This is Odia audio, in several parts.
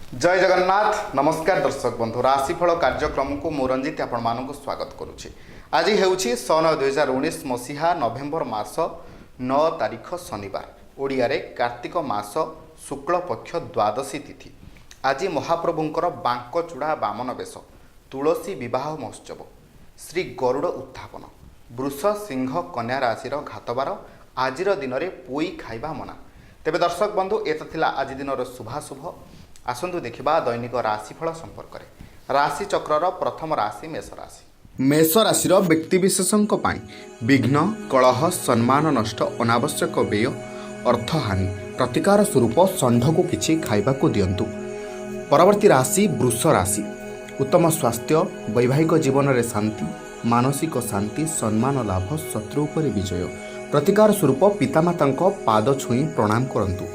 ଜୟ ଜଗନ୍ନାଥ। ନମସ୍କାର ଦର୍ଶକ ବନ୍ଧୁ, ରାଶିଫଳ କାର୍ଯ୍ୟକ୍ରମକୁ ମୁଁ ରଞ୍ଜିତ ଆପଣମାନଙ୍କୁ ସ୍ୱାଗତ କରୁଛି। ଆଜି ହେଉଛି ସନ 2019 ମସିହା ନଭେମ୍ବର ମାସ 9 ତାରିଖ ଶନିବାର, ଓଡ଼ିଆରେ କାର୍ତ୍ତିକ ମାସ ଶୁକ୍ଳପକ୍ଷ ଦ୍ୱାଦଶୀ ତିଥି। ଆଜି ମହାପ୍ରଭୁଙ୍କର ବାଙ୍କଚୂଡ଼ା ବାମନ ବେଶ, ତୁଳସୀ ବିବାହ ମହୋତ୍ସବ, ଶ୍ରୀ ଗରୁଡ଼ ଉତ୍ଥାପନ। ବୃଷ, ସିଂହ, କନ୍ୟା ରାଶିର ଘାତବାର। ଆଜିର ଦିନରେ ପୋଇ ଖାଇବା ମନା। ତେବେ ଦର୍ଶକ ବନ୍ଧୁ, ଏ ତ ଥିଲା ଆଜି ଦିନର ଶୁଭାଶୁଭ। ଆସନ୍ତୁ ଦେଖିବା ଦୈନିକ ରାଶିଫଳ ସମ୍ପର୍କରେ। ରାଶି ଚକ୍ରର ପ୍ରଥମ ରାଶି ମେଷ ରାଶି। ମେଷ ରାଶିର ବ୍ୟକ୍ତିବିଶେଷଙ୍କ ପାଇଁ ବିଘ୍ନ, କଳହ, ସମ୍ମାନ ନଷ୍ଟ, ଅନାବଶ୍ୟକ ବ୍ୟୟ, ଅର୍ଥହାନି। ପ୍ରତିକାର ସ୍ୱରୂପ ଷଣ୍ଢକୁ କିଛି ଖାଇବାକୁ ଦିଅନ୍ତୁ। ପରବର୍ତ୍ତୀ ରାଶି ବୃଷ ରାଶି। ଉତ୍ତମ ସ୍ୱାସ୍ଥ୍ୟ, ବୈବାହିକ ଜୀବନରେ ଶାନ୍ତି, ମାନସିକ ଶାନ୍ତି, ସମ୍ମାନ ଲାଭ, ଶତ୍ରୁ ଉପରେ ବିଜୟ। ପ୍ରତିକାର ସ୍ୱରୂପ ପିତାମାତାଙ୍କ ପାଦ ଛୁଇଁ ପ୍ରଣାମ କରନ୍ତୁ।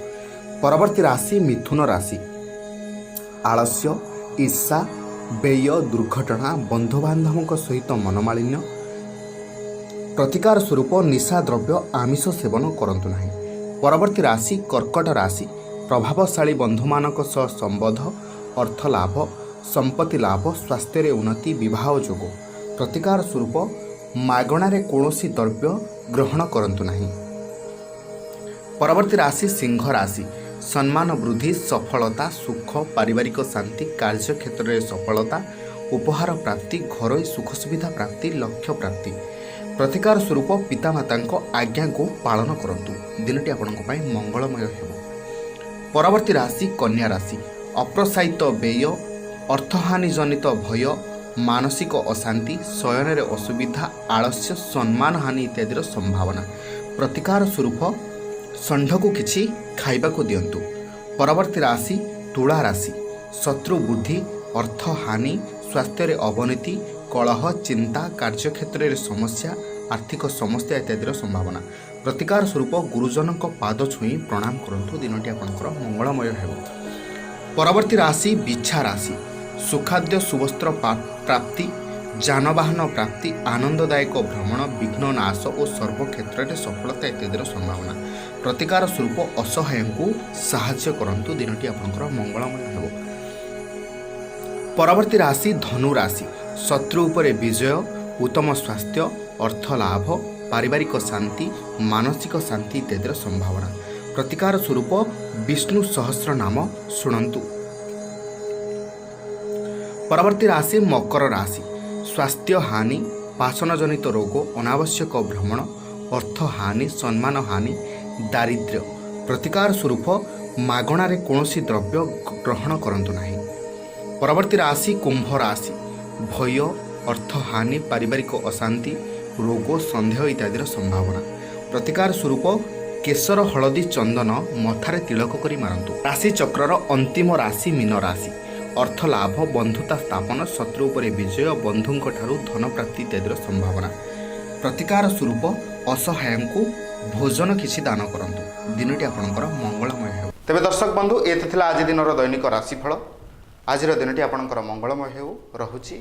ପରବର୍ତ୍ତୀ ରାଶି ମିଥୁନ ରାଶି। ଆଳସ୍ୟ, ଈର୍ଷା, ବ୍ୟୟ, ଦୁର୍ଘଟଣା, ବନ୍ଧୁବାନ୍ଧବଙ୍କ ସହିତ ମନମାଳିନ୍ୟ। ପ୍ରତିକାର ସ୍ୱରୂପ ନିଶା ଦ୍ରବ୍ୟ, ଆମିଷ ସେବନ କରନ୍ତୁ ନାହିଁ। ପରବର୍ତ୍ତୀ ରାଶି କର୍କଟ ରାଶି। ପ୍ରଭାବଶାଳୀ ବନ୍ଧୁମାନଙ୍କ ସହ ସମ୍ବନ୍ଧ, ଅର୍ଥ ଲାଭ, ସମ୍ପତ୍ତି ଲାଭ, ସ୍ୱାସ୍ଥ୍ୟରେ ଉନ୍ନତି, ବିବାହ ଯୋଗ। ପ୍ରତିକାର ସ୍ୱରୂପ ମାଗଣାରେ କୌଣସି ଦ୍ରବ୍ୟ ଗ୍ରହଣ କରନ୍ତୁ ନାହିଁ। ପରବର୍ତ୍ତୀ ରାଶି ସିଂହ ରାଶି। ସମ୍ମାନ ବୃଦ୍ଧି, ସଫଳତା, ସୁଖ, ପାରିବାରିକ ଶାନ୍ତି, କାର୍ଯ୍ୟକ୍ଷେତ୍ରରେ ସଫଳତା, ଉପହାର ପ୍ରାପ୍ତି, ଘରୋଇ ସୁଖ ସୁବିଧା ପ୍ରାପ୍ତି, ଲକ୍ଷ୍ୟ ପ୍ରାପ୍ତି। ପ୍ରତିକାର ସ୍ୱରୂପ ପିତାମାତାଙ୍କ ଆଜ୍ଞାକୁ ପାଳନ କରନ୍ତୁ। ଦିନଟି ଆପଣଙ୍କ ପାଇଁ ମଙ୍ଗଳମୟ ହେବ। ପରବର୍ତ୍ତୀ ରାଶି କନ୍ୟା ରାଶି। ଅପ୍ରତ୍ୟାଶିତ ବ୍ୟୟ, ଅର୍ଥହାନି ଜନିତ ଭୟ, ମାନସିକ ଅଶାନ୍ତି, ଶୟନରେ ଅସୁବିଧା, ଆଳସ୍ୟ, ସମ୍ମାନ ହାନି ଇତ୍ୟାଦିର ସମ୍ଭାବନା। ପ୍ରତିକାର ସ୍ୱରୂପ ଷଣ୍ଢକୁ କିଛି ଖାଇବାକୁ ଦିଅନ୍ତୁ। ପରବର୍ତ୍ତୀ ରାଶି ତୁଳା ରାଶି। ଶତ୍ରୁ ବୃଦ୍ଧି, ଅର୍ଥ ହାନି, ସ୍ୱାସ୍ଥ୍ୟରେ ଅବନତି, କଳହ, ଚିନ୍ତା, କାର୍ଯ୍ୟକ୍ଷେତ୍ରରେ ସମସ୍ୟା, ଆର୍ଥିକ ସମସ୍ୟା ଇତ୍ୟାଦିର ସମ୍ଭାବନା। ପ୍ରତିକାର ସ୍ୱରୂପ ଗୁରୁଜନଙ୍କ ପାଦ ଛୁଇଁ ପ୍ରଣାମ କରନ୍ତୁ। ଦିନଟି ଆପଣଙ୍କର ମଙ୍ଗଳମୟ ହେବ। ପରବର୍ତ୍ତୀ ରାଶି ବିଛା ରାଶି। ସୁଖାଦ୍ୟ, ସୁବସ୍ତ୍ର ପ୍ରାପ୍ତି, ଯାନବାହନ ପ୍ରାପ୍ତି, ଆନନ୍ଦଦାୟକ ଭ୍ରମଣ, ବିଘ୍ନ ନାଶ ଓ ସର୍ବକ୍ଷେତ୍ରରେ ସଫଳତା ଇତ୍ୟାଦିର ସମ୍ଭାବନା। ପ୍ରତିକାର ସ୍ୱରୂପ ଅସହାୟଙ୍କୁ ସାହାଯ୍ୟ କରନ୍ତୁ। ଦିନଟି ଆପଣଙ୍କର ମଙ୍ଗଳମୟ ହେବ। ପରବର୍ତ୍ତୀ ରାଶି ଧନୁ ରାଶି। ଶତ୍ରୁ ଉପରେ ବିଜୟ, ଉତ୍ତମ ସ୍ୱାସ୍ଥ୍ୟ, ଅର୍ଥ ଲାଭ, ପାରିବାରିକ ଶାନ୍ତି, ମାନସିକ ଶାନ୍ତି ଇତ୍ୟାଦିର ସମ୍ଭାବନା। ପ୍ରତିକାର ସ୍ୱରୂପ ବିଷ୍ଣୁ ସହସ୍ର ନାମ ଶୁଣନ୍ତୁ। ପରବର୍ତ୍ତୀ ରାଶି ମକର ରାଶି। ସ୍ୱାସ୍ଥ୍ୟ ହାନି, ପାଚନଜନିତ ରୋଗ, ଅନାବଶ୍ୟକ ଭ୍ରମଣ, ଅର୍ଥ ହାନି, ସମ୍ମାନ ହାନି, ଦାରିଦ୍ର୍ୟ। ପ୍ରତିକାର ସ୍ୱରୂପ ମାଗଣାରେ କୌଣସି ଦ୍ରବ୍ୟ ଗ୍ରହଣ କରନ୍ତୁ ନାହିଁ। ପରବର୍ତ୍ତୀ ରାଶି କୁମ୍ଭ ରାଶି। ଭୟ, ଅର୍ଥ ହାନି, ପାରିବାରିକ ଅଶାନ୍ତି, ରୋଗ, ସନ୍ଦେହ ଇତ୍ୟାଦିର ସମ୍ଭାବନା। ପ୍ରତିକାର ସ୍ୱରୂପ କେଶର, ହଳଦୀ, ଚନ୍ଦନ ମଥାରେ ତିଳକ କରି ମାରନ୍ତୁ। ରାଶି ଚକ୍ରର ଅନ୍ତିମ ରାଶି ମୀନ ରାଶି। ଅର୍ଥ ଲାଭ, ବନ୍ଧୁତା ସ୍ଥାପନ, ଶତ୍ରୁ ଉପରେ ବିଜୟ, ବନ୍ଧୁଙ୍କ ଠାରୁ ଧନ ପ୍ରାପ୍ତି ଇତ୍ୟାଦିର ସମ୍ଭାବନା। ପ୍ରତିକାର ସ୍ୱରୂପ ଅସହାୟଙ୍କୁ ଭୋଜନ କିଛି ଦାନ କରନ୍ତୁ। ଦିନଟି ଆପଣଙ୍କର ମଙ୍ଗଳମୟ ହେବ। ତେବେ ଦର୍ଶକ ବନ୍ଧୁ, ଏ ତ ଥିଲା ଆଜି ଦିନର ଦୈନିକ ରାଶିଫଳ। ଆଜିର ଦିନଟି ଆପଣଙ୍କର ମଙ୍ଗଳମୟ ହେଉ। ରହୁଛି,